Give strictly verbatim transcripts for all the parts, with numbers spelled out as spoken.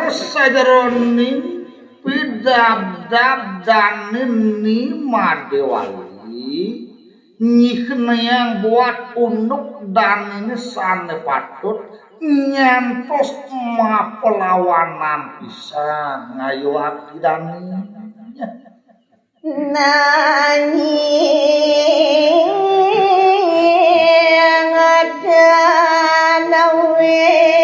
Sajeroning pidabdab dané Ni Madé Wali, nyihnéang buat unduk danéné sané patut, nyantos mapelawanan pisan ngayuh ati dané. Nanging ada wénten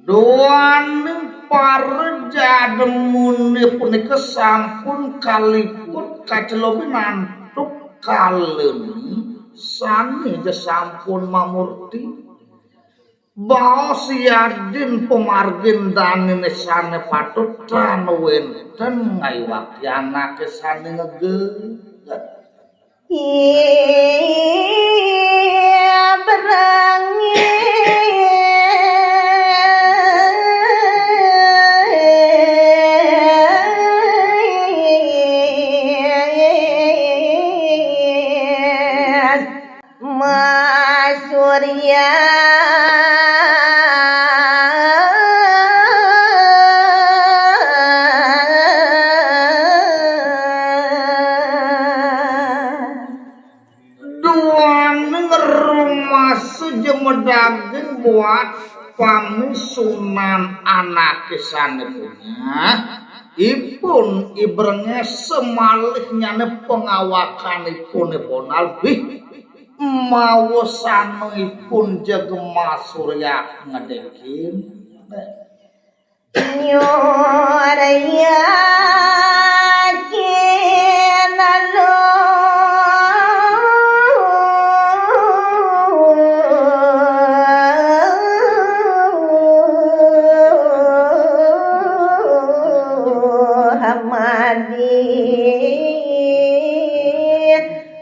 Duaning para jademuné punika sampun kaliput kacelobin antuk kalemi sané ja sampun mamurti. Baos yadin pamargin danéné sané patut tan wénten ngayuh ati anaké sané ngeget. Iya berangis Mas Surya. Duaning rumasa ja madaging buat pamisunan anaké sané punyah, ipun I Brengés samalihnyané pangawakanipun I Ponal bih mawa sanaipun jegema Surya ngedékin. Nyurya kinalu hamadi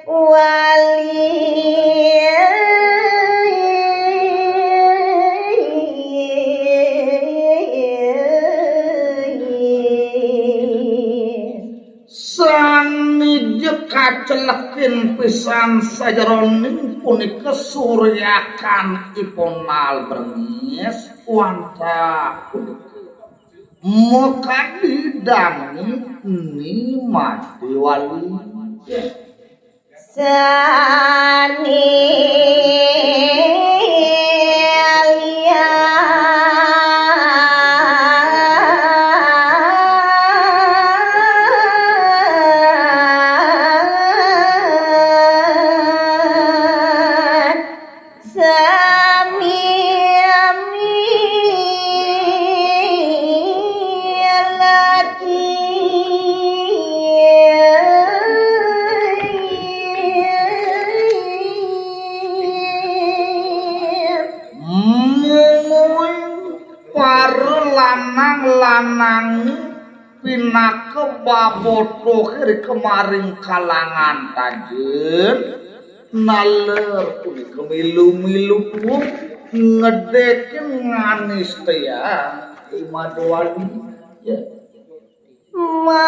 wali. Sané ja kacelekin pisan sajeroning punika suryakan I Ponal Brengés wantah punika. Makadi dané Ni Madé Wali. Sané lian Sami lagi. Mungguing para lanang-lanang pinaka babotoh ri kemaring kalangan tajen, naler punika milu-milu puung ngedékin nganistayang I Madé Wali. Ya. Mas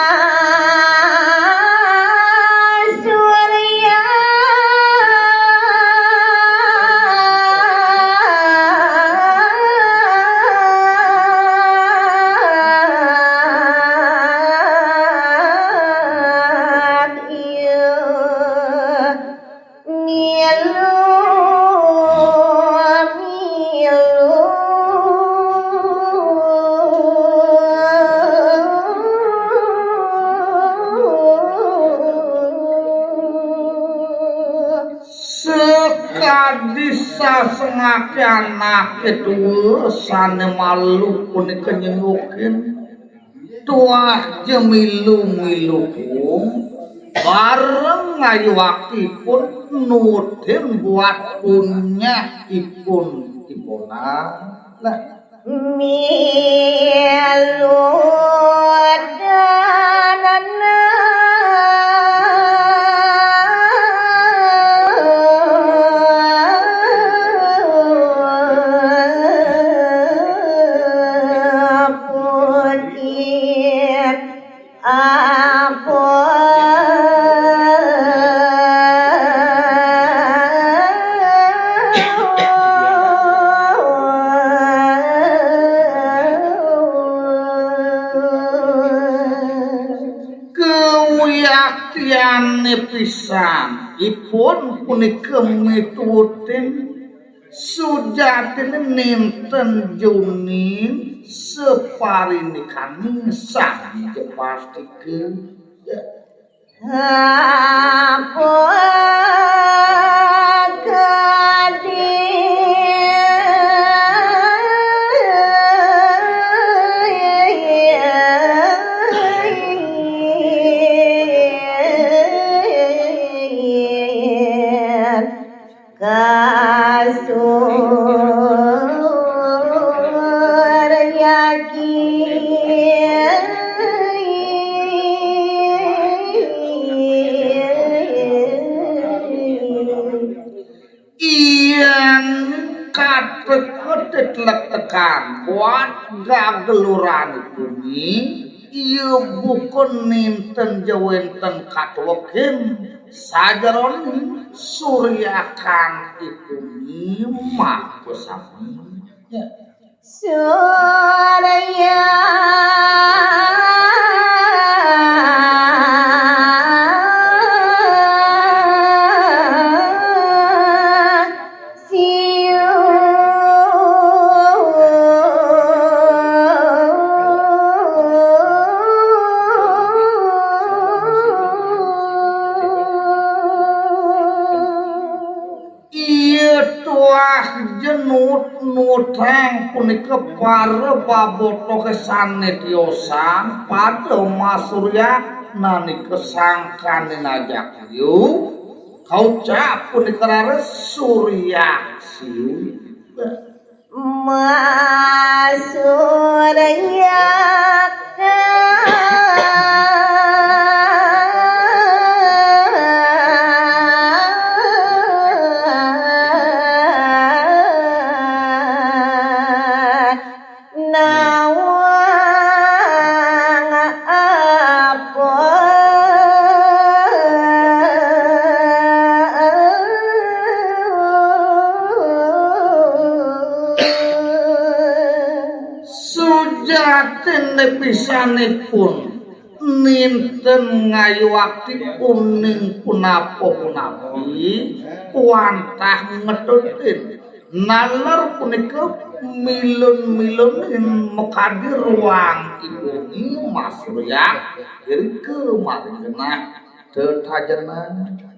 Surya. Iya, milu, milu. Sakadi sasengaké anaké tua sané malu punika nyenggukin tuah ja milu-milu puung, bareng ngayuh atipun nutin buat punyahipun I Ponal. Nah. Milu danana. Sujatiné pisan, ipun punika mitutin, sujatiné nénten junin saparinikaning sami ja pastika. Ya. Yén kateket tetletekan buat gageluran puni, iya buka nénten ja wénten katuekin sajeroning suryakan ipuni makasami. Ya. Surya siu. Iya tuah jenut nutang punika para babotoh sané tiosan pada masurya nanika sangkaning ajak liu, kaucap punika raris surya siu. Masuryakan. Nawang apa? Sujatiné pisanipun nénten ngayuakti uning punapa-punapi wantah ngetutin. Naler punika milun-milunin makadi ruang ibuni masurya irika maring genah tetajenan.